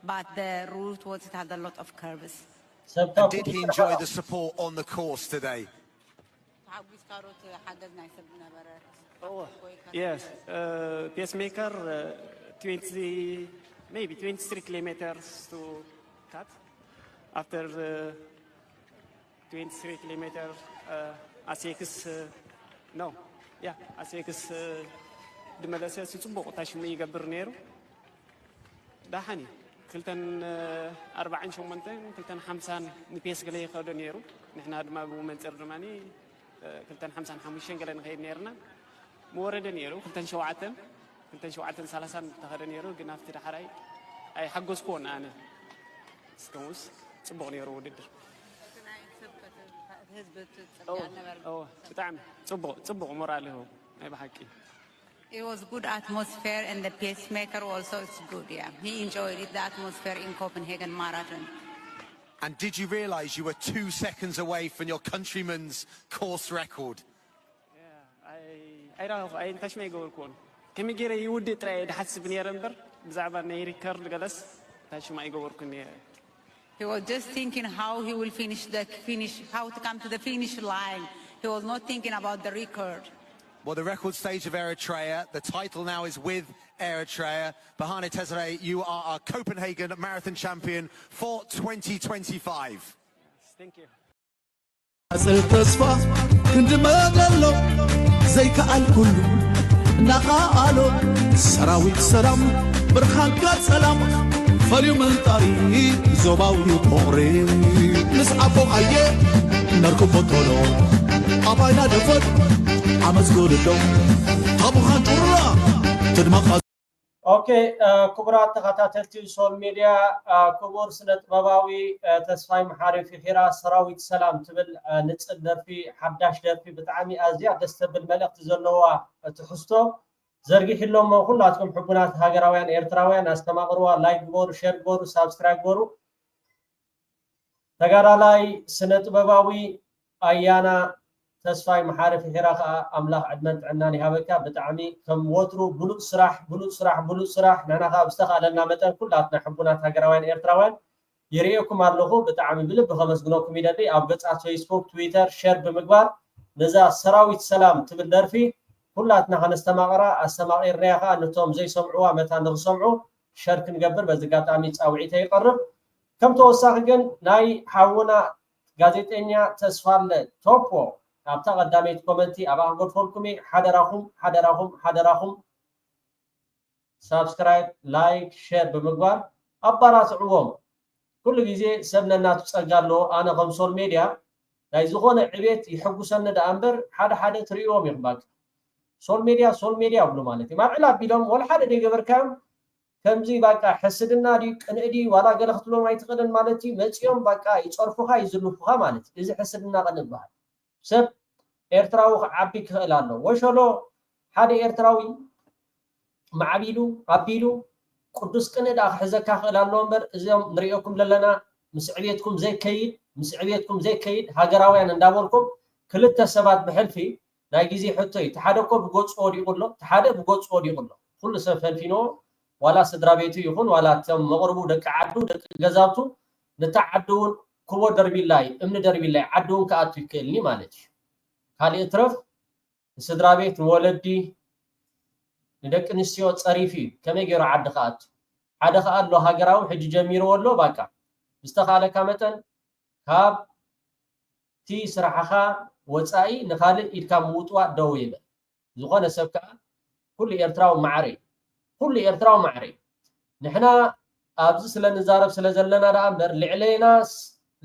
but the route was it had a lot of curves. And did he enjoy the support on the course today? ተሓጒስካ ሩት ሓገዝ ናይ ሰብ ዝነበረ Yes, uh, pacemaker, uh, twenty, maybe twenty-three kilometers to cut. After the twenty-three kilometer, uh, A C X, uh, no, yeah, A C X uh, ድመለሰ እሱ ፅቡቕ ታሽሙ ይገብር ነይሩ። ዳሓን እዩ ክልተን ኣርባዕን ሸሞንተን ክልተን ሓምሳን ንፔስ ገለ ይኸዶ ነይሩ። ንሕና ድማ ብኡ መንፅር ድማ ክልተን ሓምሳን ሓሙሽተን ገለ ንኸይድ ነይርና። ምወረደ ነይሩ ክልተን ሸውዓተን ክልተን ሸውዓተን ሰላሳን ተኸደ ነይሩ። ግን ኣብቲ ዳሕራይ ኣይሓገዝኩዎን ኣነ። እስከምኡስ ፅቡቕ ነይሩ ውድድር። ህዝቢ ትፅበያ ነበረ። እወ፣ ብጣዕሚ ፅቡቕ ፅቡቕ ሞራል ይህቡ ናይ ብሓቂ። It was good atmosphere and the pacemaker also is good. Yeah, he enjoyed it, the atmosphere in Copenhagen Marathon. And did you realise you were two seconds away from your countryman's course record? ኣይረኸኹ ኣይ ታሽማ ኣይገበርኩዎን። ከመይ ገይረ ይውድእ ጥራይ ድሓስብ ነይረ እምበር ብዛዕባ ናይ ሪከርድ ገለስ ታሽማ ኣይገበርኩን እየ። He was just thinking how he will finish the finish, how to come to the finish line. He was not thinking about the record. Well, the record stage of Eritrea, the title now is with Eritrea. Bahane Tesfaye, you are our Copenhagen Marathon champion for twenty twenty-five. Thank you. ኣፅል ተስፋ ክንዲ መለሎ ዘይከኣል ኩሉ እናኸኣሎ ሰራዊት ሰላም ብርሃንካ ሰላም ፈልዩ ምንጣሪ ዞባዊ ቦቕሪ ምስ ኣቦ ኣየ ነርክቦ ቶሎ ኣባይና ደፈት ኣመዝጎ ልዶ ታቡኻን ጩራ ትድመቕ ኦኬ ክቡራት ተኸታተልቲ ሶል ሜድያ ክቡር ስነ ጥበባዊ ተስፋይ መሓሪ ፊኺራ ሰራዊት ሰላም ትብል ንፅል ደርፊ ሓዳሽ ደርፊ ብጣዕሚ ኣዝያ ደስ ተብል መልእኽቲ ዘለዋ ትሕዝቶ ዘርጊሕሎሞ ኩላትኩም ሕቡናት ሃገራውያን ኤርትራውያን ኣስተማቕርዋ ላይክ ግበሩ ሸር ግበሩ ሳብስክራይብ ግበሩ ተጋዳላይ ስነ ጥበባዊ ኣያና ተስፋይ መሓሪ ፍሒራ ከዓ ኣምላኽ ዕድመን ጥዕናን ይሃበካ። ብጣዕሚ ከም ወትሩ ብሉፅ ስራሕ ብሉፅ ስራሕ ብሉፅ ስራሕ ንሕና ከዓ ብዝተኻእለና መጠን ኩላትና ሕቡናት ሃገራውያን ኤርትራውያን ይርእየኩም ኣለኹ። ብጣዕሚ ብልቢ ከመስግነኩም ይደሊ። ኣብ ገፃት ፌስቡክ፣ ትዊተር ሸር ብምግባር ነዛ ሰራዊት ሰላም ትብል ደርፊ ኩላትና ከነስተማቕራ ኣስተማቒርናያ ከዓ ነቶም ዘይሰምዕዋ መታን ንክሰምዑ ሸር ክንገብር በዚ ኣጋጣሚ ፃውዒተ ይቐርብ። ከም ተወሳኺ ግን ናይ ሓውና ጋዜጠኛ ተስፋለ ቶፖ ኣብታ ቀዳመይቲ ኮመንቲ ኣብኣ ክገድፈልኩም እየ። ሓደራኹም ሓደራኹም ሓደራኹም ሳብስክራይብ ላይክ ሸር ብምግባር ኣባራትዕዎም። ኩሉ ግዜ ሰብ ነናቱ ፀጋ ኣለዎ። ኣነ ከም ሶል ሜድያ ናይ ዝኾነ ዕቤት ይሕጉሰኒ ደኣ እምበር ሓደ ሓደ ትርእይዎም ኢኹም ባቂ ሶል ሜድያ ሶል ሜድያ ይብሉ ማለት እዩ። ማዕል ኣቢሎም ወላ ሓደ ደይገበርካዮም ከምዚ ባቃ ሕስድና ድዩ ቅንእ ድዩ ዋላ ገለ ክትብሎም ኣይትኽእልን ማለት እዩ። መፂኦም ባቃ ይፀርፉኻ ይዝልፉኻ ማለት እዩ። እዚ ሕስድና ቅንእ ይበሃል። ሰብ ኤርትራዊ ክዓቢ ክኽእል ኣሎ። ወሸሎ ሓደ ኤርትራዊ ማዕቢሉ ኣቢሉ ቅዱስ ቅንእ ደኣ ክሕዘካ ክኽእል ኣለዎ እምበር እዚኦም ንሪኦኩም ዘለና ምስ ዕብየትኩም ዘይከይድ ምስ ዕብየትኩም ዘይከይድ ሃገራውያን እንዳበልኩም ክልተ ሰባት ብሕልፊ ናይ ግዜ ሕቶ እዩ። እቲ ሓደ እኮ ብገፁ ወዲቑ ኣሎ፣ እቲ ሓደ ብገፁ ወዲቑ ኣሎ። ኩሉ ሰብ ፈልፊንዎ ዋላ ስድራ ቤቱ ይኹን ዋላ እቶም መቕርቡ ደቂ ዓዱ ደቂ ገዛውቱ ነታ ዓዲ እውን ኩቦ ደርቢላ እዩ እምኒ ደርቢላ እዩ ዓዲ እውን ክኣቱ ይክእልኒ ማለት እዩ። ካልእ እትረፍ ንስድራ ቤት ንወለዲ ንደቂ ኣንስትዮ ፀሪፉ እዩ ከመይ ገይሩ ዓዲ ክኣቱ ሓደ ከዓ ኣሎ ሃገራዊ ሕጂ ጀሚርዎ ኣሎ ባቃ ብዝተኻለካ መጠን ካብ እቲ ስራሕኻ ወፃኢ ንኻልእ ኢድካ ምውጥዋጥ ደው ይበል ዝኾነ ሰብ ከዓ ኩሉ ኤርትራዊ ማዕረ እዩ ኩሉ ኤርትራዊ ማዕረ እዩ ንሕና ኣብዚ ስለ ንዛረብ ስለ ዘለና ደኣ እምበር ልዕሌና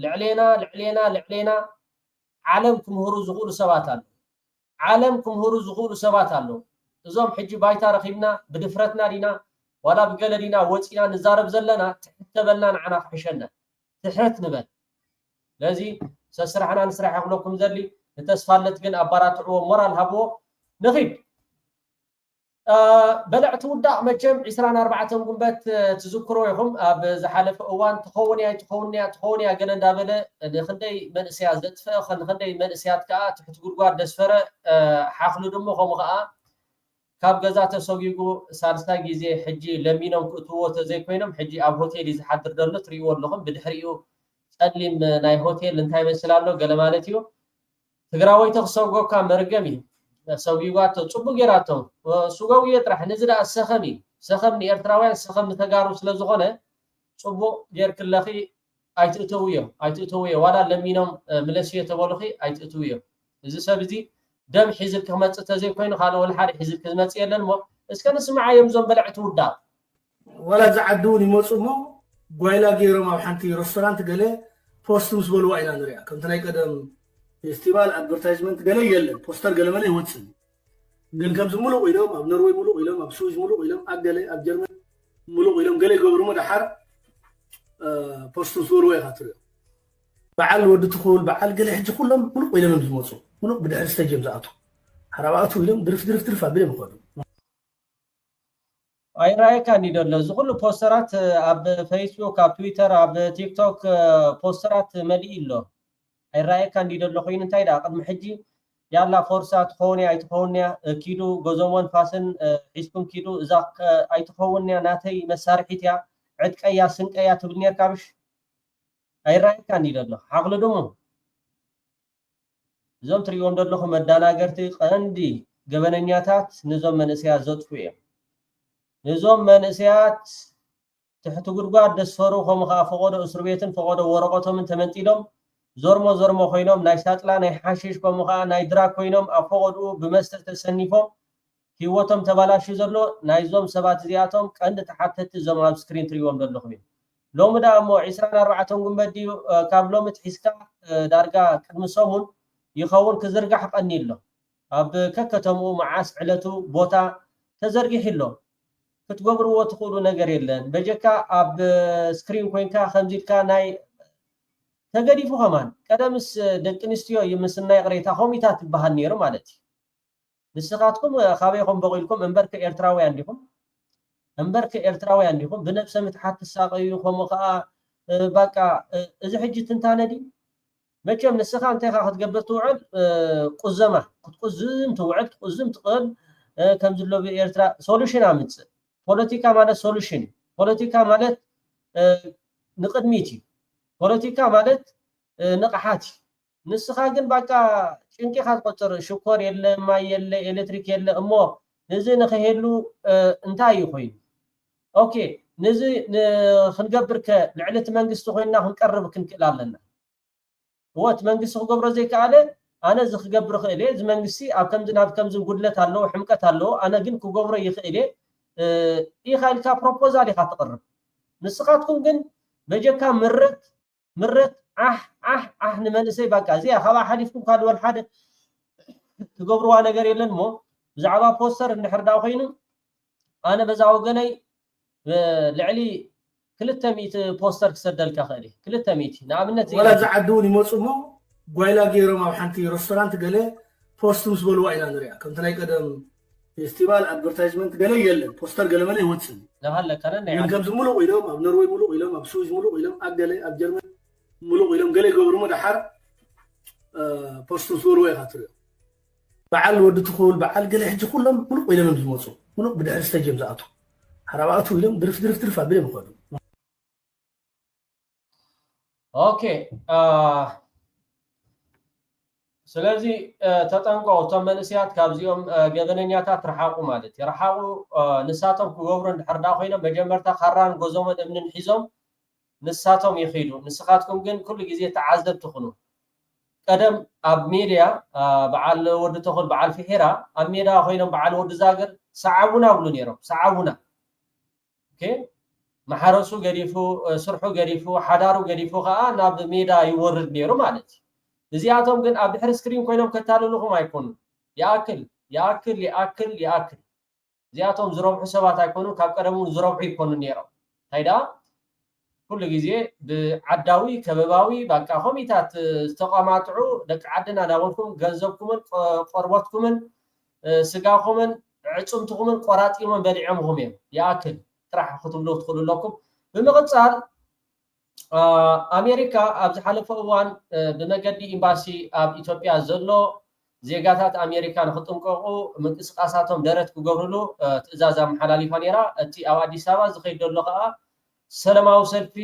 ልዕሌና ልዕሌና ልዕሌና ዓለም ክምህሩ ዝኽእሉ ሰባት ኣለዉ ዓለም ክምህሩ ዝኽእሉ ሰባት ኣለዉ እዞም ሕጂ ባይታ ረኺብና ብድፍረትና ዲና ዋላ ብገለ ዲና ወፂና ንዛረብ ዘለና ትሕት ተበልና ንዓና ክሕሸና ትሕት ንበል ስለዚ ሰስራሕና ንስራሕ ይኽለኩም ዘሊ ንተስፋለት ግን ኣባራትዕዎ ሞራል ሃብዎ ንኺድ በለዕቲ ውዳቕ መቸም ዕስራን ኣርባዕተን ጉንበት ትዝክሮ ኢኹም። ኣብ ዝሓለፈ እዋን ትኸውን እያ ኣይትኸውን እያ ትኸውን እያ ገለ እንዳበለ ንክንደይ መንእሰያት ዘጥፈአ፣ ንክንደይ መንእሰያት ከዓ ትሕቲ ጉድጓድ ደስፈረ። ሓኽሉ ድሞ ከምኡ ከዓ ካብ ገዛ ተሰጒጉ ሳልሳይ ግዜ ሕጂ ለሚኖም ክእትዎ ተዘይኮይኖም ሕጂ ኣብ ሆቴል እዩ ዝሓድር ዘሎ። ትርእይዎ ኣለኹም። ብድሕሪኡ ጸሊም ናይ ሆቴል እንታይ ይመስል ኣሎ ገለ ማለት እዩ። ትግራወይቲ ክሰጎካ መርገም እዩ። ሰጒጓቶ፣ ጽቡቅ ጌራቶ። ስጎጉዮ ጥራሕ፣ ነዚ ደኣ ሰኸም እዩ። ሰኸም ንኤርትራውያን፣ ሰኸም ንተጋሩ ስለ ዝኾነ፣ ጽቡቅ ጌርክለኺ ኣይትእተውዮ፣ ኣይትእተውዮ። ዋላ ለሚኖም፣ እ፣ ምለስዮ ተበሉኺ ኣይትእትውዮ። እዚ ሰብ እዚ ደም ሒዝልኪ ክመጽእ ተዘይኮይኑ፣ ካልእ ወላ ሓደ ሒዝልኪ ዝመጽእ የለን እሞ፣ እስከ ንስምዓዮም እዞም በለዕቲ ውዳቕ። ዋላ እዚ ዓዲ እውን ይመፁ እሞ ጓይላ ገይሮም ኣብ ሓንቲ ሬስቶራንት ገለ ፖስት ምስ በልዋ ኢና ንሪኣ። ከምቲ ናይ ቀደም ፌስቲቫል ኣድቨርታይዝመንት ገለ የለን፣ ፖስተር ገለ መለ ይወፅእ። ግን ከምዚ ምሉቕ ኢሎም ኣብ ኖርወይ ምሉቕ ኢሎም ኣብ ስዊዝ ምሉቕ ኢሎም ኣብ ገለ ኣብ ጀርመን ምሉቕ ኢሎም ገለ ይገብሩ እሞ ደሓር እ፣ ፖስት ምስ በልዋ ኢኻ ትሪኦ። በዓል ወዲ ትኹል በዓል ገለ ሕጂ ኩሎም ምሉቕ ኢሎም እዮም ዝመፁ። ምሉቕ ብድሕሪ ስቴጅ እዮም ዝኣትዉ። ሓራባእቱ ኢሎም ድርፍ ድርፍ ድርፍ ኣቢሎም ይኸዱ። ኣይረኣየካን እዩ ዘሎ። እዚ ኩሉ ፖስተራት ኣብ ፌስቡክ፣ ኣብ ትዊተር፣ ኣብ ቲክቶክ ፖስተራት መሊኡ ኣሎ። ኣይረኣየካን እዩ ዘሎ ኮይኑ እንታይ ደኣ ቅድሚ ሕጂ ያላ ፎርሳ ትኸውን እያ ኣይትኸውን እያ ኪዱ ጎዞሞን ፋስን ሒዝኩም ኪዱ እዛ ኣይትኸውን እያ ናተይ መሳርሒት እያ ዕጥቀያ ስንቀያ ትብል ነርካ ብሽ ኣይረኣየካን እዩ ዘሎ ሓቕሊ ድሙ እዞም ትሪእዎም ዘለኹም መዳናገርቲ ቀንዲ ገበነኛታት ንዞም መንእሰያት ዘጥፉ እዮም። ንዞም መንእሰያት ትሕቲ ጉድጓድ ደስፈሩ ከምኡ ከዓ ፈቐዶ እስር ቤትን ፈቐዶ ወረቐቶምን ተመንጢሎም ዞርሞ ዞርሞ ኮይኖም ናይ ሳጥላ ናይ ሓሽሽ ከምኡ ከዓ ናይ ድራግ ኮይኖም ኣብ ፈቐድኡ ብመስተ ተሰኒፎም ህይወቶም ተባላሹ ዘሎ ናይዞም ሰባት እዚኣቶም ቀንዲ ተሓተቲ እዞም ኣብ ስክሪን ትሪእዎም ዘለኹም እዮም። ሎሚ ደኣ እሞ ዒስራን ኣርባዕተን ጉንበት ድዩ ካብ ሎሚ ትሒዝካ ዳርጋ ቅድሚ ሰሙን ይኸውን ክዝርጋሕ ቀኒ ኣሎ ኣብ ከከተምኡ መዓስ ዕለቱ ቦታ ተዘርጊሑ ኣሎ ክትገብርዎ ትኽእሉ ነገር የለን በጀካ ኣብ ስክሪን ኮይንካ ከምዚልካ ናይ ተገዲፉ ከማን ቀደምስ ደቂ ኣንስትዮ ምስናይ ቅሬታ ኮሚታት ትበሃል ነይሩ ማለት እዩ ንስኻትኩም ካበይኹም በቒልኩም እምበርከ ኤርትራውያን ዲኹም እምበርከ ኤርትራውያን ዲኹም ብነብሰ ምትሓት ትሳቐዩ ከምኡ ከዓ ባቃ እዚ ሕጂ ትንታነ ድዩ መቸም ንስኻ እንታይ ኢኻ ክትገብር ትውዕል ቁዘማ ክትቁዝም ትውዕል ክትቁዝም ትኽእል ከም ዝሎ ኤርትራ ሶሉሽን ኣምፅእ ፖለቲካ ማለት ሶሉሽን ፖለቲካ ማለት ንቅድሚት እዩ ፖለቲካ ማለት ንቕሓት እዩ ንስኻ ግን ባቃ ጭንቂ ኢኻ ትቆፅር ሽኮር የለ ማይ የለ ኤሌክትሪክ የለ እሞ እዚ ንክህሉ እንታይ እዩ ኮይኑ ኦኬ ነዚ ክንገብር ከ ልዕሊ እቲ መንግስቲ ኮይንና ክንቀርብ ክንክእል ኣለና እወ እቲ መንግስቲ ክገብሮ ዘይከኣለ ኣነ እዚ ክገብር ክእል እየ እዚ መንግስቲ ኣብ ከምዚ ናብ ከምዚ ጉድለት ኣለዎ ሕምቀት ኣለዎ ኣነ ግን ክገብሮ ይክእል እየ ኢካ ኢልካ ፕሮፖዛል ኢካ ትቅርብ ንስኻትኩም ግን በጀካ ምርት ምርት ዓሕ ዓሕ ዓሕ ንመንእሰይ ባቃ እዚኣ ካብኣ ሓሊፍኩም ካልእ ወላ ሓደ ትገብርዋ ነገር የለን እሞ ብዛዕባ ፖስተር እንድሕር ዳ ኮይኑ ኣነ በዛ ወገነይ ልዕሊ ክልተ ሚእቲ ፖስተር ክሰደልካ ክእል ክልተ ሚእቲ ንኣብነት ወላ እዚ ዓዲ እውን ይመፁ እሞ ጓይላ ገይሮም ኣብ ሓንቲ ሬስቶራንት ገለ ፖስት ምስ በልዋ ኢና ንሪኣ ከምቲ ናይ ቀደም ፌስቲቫል ኣድቨርታይዝመንት ገለ የለን ፖስተር ገለ መለ ይወፅእ ናሃለካ ነናይ ግን ከምዚ ሙሉቕ ኢሎም ኣብ ኖርወይ ሙሉቕ ኢሎም ኣብ ስዊዝ ሙሉቕ ኢሎም ኣብ ገለ ኣብ ጀርመን ሙሉቕ ኢሎም ገለ ይገብሩ እሞ ደሓር ፖስት ምስ በልዎ ኢኻ ትሪኦ በዓል ወዲ ትኹል በዓል ገለ ሕጂ ኩሎም ሙሉቕ ኢሎም እዮም ዝመፁ ሙሉቕ ብድሕሪ ስቴጅ እዮም ዝኣትዉ ሓራባእቱ ኢሎም ድርፍ ድርፍ ድርፍ ኣቢሎም ይኸዱ ኦኬ ስለዚ ተጠንቀቑ እቶም መንእሰያት ካብዚኦም ገበነኛታት ርሓቑ ማለት እዩ ርሓቑ ንሳቶም ክገብሩ እንድሕር ዳ ኮይኖም መጀመርታ ካራን ጎዞምን እምንን ሒዞም ንሳቶም ይኺዱ ንስኻትኩም ግን ኩሉ ግዜ ተዓዘብቲ ኩኑ ቀደም ኣብ ሜድያ በዓል ወዲ ተኹል በዓል ፍሒራ ኣብ ሜዳ ኮይኖም በዓል ወዲ ዛግር ሰዓቡና ብሉ ነይሮም ሰዓቡና ማሕረሱ ገዲፉ ስርሑ ገዲፉ ሓዳሩ ገዲፉ ከዓ ናብ ሜዳ ይወርድ ነይሩ ማለት እዩ እዚኣቶም ግን ኣብ ድሕሪ ስክሪን ኮይኖም ከታልልኹም ኣይኮኑን ይኣክል ይኣክል ይኣክል ይኣክል እዚኣቶም ዝረብሑ ሰባት ኣይኮኑን ካብ ቀደም እውን ዝረብሑ ይኮኑ ነይሮም እንታይ ደኣ ኩሉ ግዜ ብዓዳዊ ከበባዊ ባቃ ኮሚታት ዝተቋማጥዑ ደቂ ዓድና እናበልኩም ገንዘብኩምን ቆርበትኩምን ስጋኹምን ኣዕፅምትኹምን ቆራጢሞም በሊዖምኹም እዮም። ይኣክል ጥራሕ ክትብሉ ክትኽእሉ ኣለኩም። ብምቕፃል ኣሜሪካ ኣብ ዝሓለፈ እዋን ብመገዲ ኤምባሲ ኣብ ኢትዮጵያ ዘሎ ዜጋታት ኣሜሪካ ንክጥንቀቑ ምንቅስቃሳቶም ደረት ክገብርሉ ትእዛዝ ኣመሓላሊፋ ነይራ። እቲ ኣብ ኣዲስ ኣበባ ዝኸይድ ዘሎ ከዓ ሰለማዊ ሰልፊ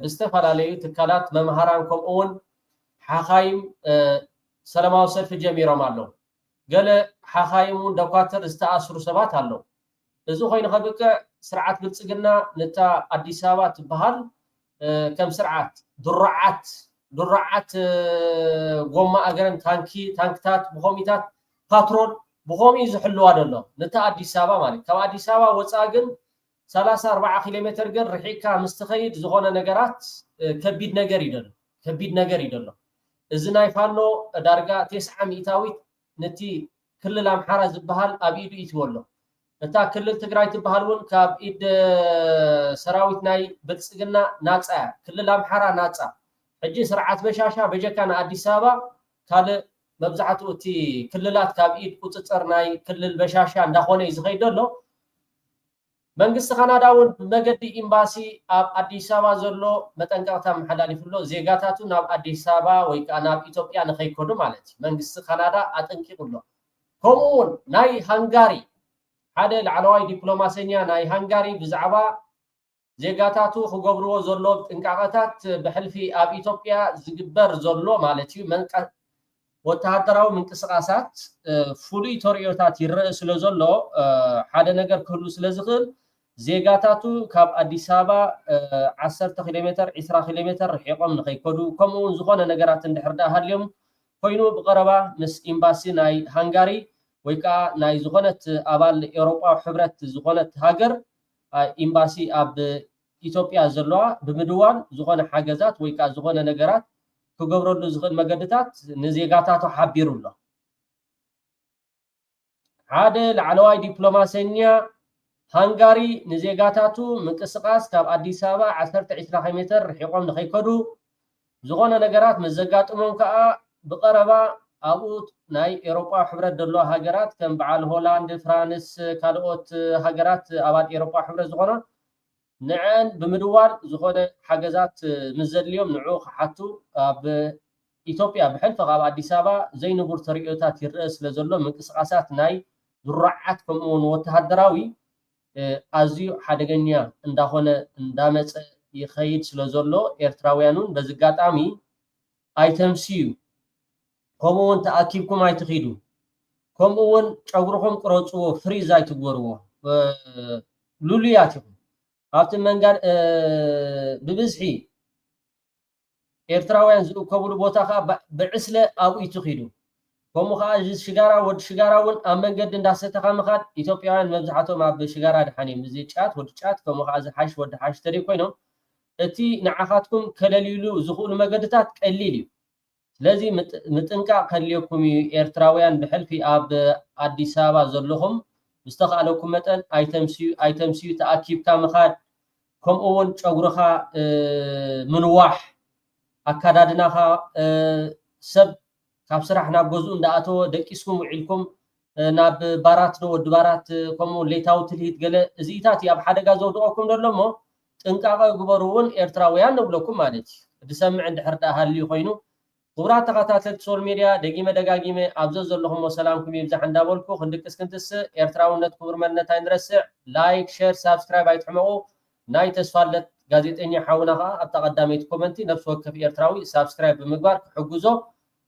ብዝተፈላለዩ ትካላት መምሃራን ከምኡ እውን ሓኻይም ሰለማዊ ሰልፊ ጀሚሮም ኣለዉ። ገለ ሓኻይም እውን ደኳትር ዝተኣስሩ ሰባት ኣለዉ። እዚ ኮይኑ ከብቅዕ ስርዓት ብልፅግና ነታ ኣዲስ ኣበባ ትበሃል ከም ስርዓት ድሩዓት ድሩዓት ጎማ እግረን ታንኪ ታንክታት ብኮሚታት ፓትሮል ብኮሚ ዝሕልዋ ዘሎ ነታ ኣዲስ ኣበባ ማለት ካብ ኣዲስ ኣበባ ወፃ ግን ሰላሳ ኣርባዓ ኪሎ ሜትር ግን ርሒቅካ ምስ ትኸይድ ዝኾነ ነገራት ከቢድ ነገር ይደሎ ከቢድ ነገር ይደሎ እዚ ናይ ፋኖ ዳርጋ ቴስዓ ሚእታዊት ነቲ ክልል ኣምሓራ ዝበሃል ኣብ ኢዱ ኢትዎ ኣሎ። እታ ክልል ትግራይ ትበሃል እውን ካብ ኢድ ሰራዊት ናይ ብልፅግና ናፃ እያ። ክልል ኣምሓራ ናፃ። ሕጂ ስርዓት በሻሻ በጀካ ንኣዲስ ኣበባ ካልእ መብዛሕትኡ እቲ ክልላት ካብ ኢድ ቁፅፅር ናይ ክልል በሻሻ እንዳኾነ እዩ ዝኸይድ ዘሎ። መንግስቲ ካናዳ እውን ብመገዲ ኤምባሲ ኣብ ኣዲስ ኣበባ ዘሎ መጠንቀቕታ ኣመሓላሊፉ ኣሎ። ዜጋታቱ ናብ ኣዲስ ኣበባ ወይ ከዓ ናብ ኢትዮጵያ ንኸይከዱ ማለት እዩ። መንግስቲ ካናዳ ኣጠንቂቑ ኣሎ። ከምኡ እውን ናይ ሃንጋሪ ሓደ ላዕለዋይ ዲፕሎማሰኛ ናይ ሃንጋሪ ብዛዕባ ዜጋታቱ ክገብርዎ ዘሎ ጥንቃቐታት ብሕልፊ ኣብ ኢትዮጵያ ዝግበር ዘሎ ማለት እዩ መንቀ- ወተሃደራዊ ምንቅስቃሳት ፍሉይ ተርእዮታት ይረአ ስለ ዘሎ ሓደ ነገር ክህሉ ስለ ዝኽእል ዜጋታቱ ካብ ኣዲስ ኣበባ ዓሰርተ ኪሎ ሜትር ዒስራ ኪሎ ሜትር ርሒቆም ንኸይከዱ ከምኡ እውን ዝኾነ ነገራት እንድሕር ደኣ ሃልዮም ኮይኑ ብቐረባ ምስ ኤምባሲ ናይ ሃንጋሪ ወይ ከዓ ናይ ዝኾነት ኣባል ኤውሮጳዊ ሕብረት ዝኾነት ሃገር ኤምባሲ ኣብ ኢትዮጵያ ዘለዋ ብምድዋል ዝኾነ ሓገዛት ወይ ከዓ ዝኾነ ነገራት ክገብረሉ ዝኽእል መገድታት ንዜጋታቱ ሓቢሩ ኣሎ። ሓደ ላዕለዋይ ዲፕሎማሰኛ ሃንጋሪ ንዜጋታቱ ምንቅስቃስ ካብ ኣዲስ ኣበባ ዓሰርተ ዒስራ ኪሎ ሜትር ርሒቆም ንኸይከዱ ዝኾነ ነገራት ምስ ዘጋጥሞም ከዓ ብቐረባ ኣብኡ ናይ ኤውሮጳ ሕብረት ዘለዋ ሃገራት ከም በዓል ሆላንድ፣ ፍራንስ፣ ካልኦት ሃገራት ኣባል ኤውሮጳ ሕብረት ዝኾና ንዐን ብምድዋል ዝኾነ ሓገዛት ምስ ዘድልዮም ንዑ ክሓቱ ኣብ ኢትዮጵያ ብሕልፊ ካብ ኣዲስ ኣበባ ዘይንቡር ተርእዮታት ይረአ ስለ ዘሎ ምንቅስቃሳት ናይ ድሩዓት ከምኡ እውን ወተሃደራዊ ኣዝዩ ሓደገኛ እንዳኾነ እንዳመፀ ይኸይድ ስለ ዘሎ ኤርትራውያን እውን በዚ ኣጋጣሚ ኣይተምስዩ ከምኡ እውን ተኣኪብኩም ኣይትኺዱ ከምኡ እውን ጨጉርኹም ቅረፅዎ ፍሪዝ ኣይትግበርዎ ሉሉያት ኢኹም ኣብቲ መንጋ ብብዝሒ ኤርትራውያን ዝእከብሉ ቦታ ከዓ ብዕስለ ኣብኡ እዩ ትኺዱ ከምኡ ከዓ እዚ ሽጋራ ወዲ ሽጋራ እውን ኣብ መንገዲ እንዳሰተኻ ምኻድ ኢትዮጵያውያን መብዛሕቶም ኣብ ሽጋራ ድሓን እዮም እዚ ጫት ወዲ ጫት ከምኡ ከዓ እዚ ሓሽ ወዲ ሓሽ ተደይ ኮይኖም እቲ ንዓኻትኩም ከለልይሉ ዝኽእሉ መገድታት ቀሊል እዩ ስለዚ ምጥንቃቕ ከድልየኩም እዩ ኤርትራውያን ብሕልፊ ኣብ ኣዲስ ኣበባ ዘለኹም ብዝተኻእለኩም መጠን ኣይተምስዩ ኣይተምስዩ ተኣኪብካ ምኻድ ከምኡ እውን ጨጉርኻ ምንዋሕ ኣካዳድናኻ ሰብ ካብ ስራሕ ናብ ገዝኡ እንዳኣተወ ደቂስኩም ውዒልኩም ናብ ባራት ዶ ወዲ ባራት ከምኡ ለይታዊ ትልሂት ገለ እዚኢታት እዩ ኣብ ሓደጋ ዘውድቐኩም ዘሎ እሞ ጥንቃቐ ግበሩ እውን ኤርትራውያን ንብለኩም ማለት እዩ ዝሰምዕ እንድሕር ደኣ ሃልዩ ኮይኑ ክቡራት ተኸታተልቲ ሶል ሜድያ ደጊመ ደጋጊመ ኣብ ዘዘለኹሞ ሰላምኩም ይብዛሕ እንዳበልኩ ክንድቅስ ክንትስእ ኤርትራውነት ክቡር መንነት ኣይንረስዕ ላይክ ሸር ሳብስክራይብ ኣይትሕመቑ ናይ ተስፋለት ጋዜጠኛ ሓውና ከዓ ኣብታ ቀዳመይቲ ኮመንቲ ነፍሲ ወከፍ ኤርትራዊ ሳብስክራይብ ብምግባር ክሕግዞ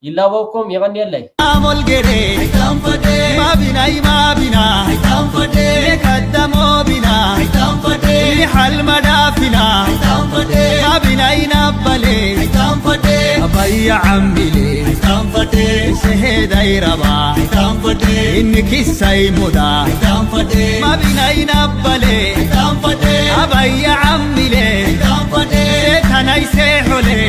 ይላበውኩም የቐንየለይ። Amolgede, Mavinai Mavina, Kadamovina, Halmada Fina, Mavinai Nabale, Abaya Amile, Seheda Iraba, Inni Kisai Moda, Mavinai Nabale, Abaya Amile,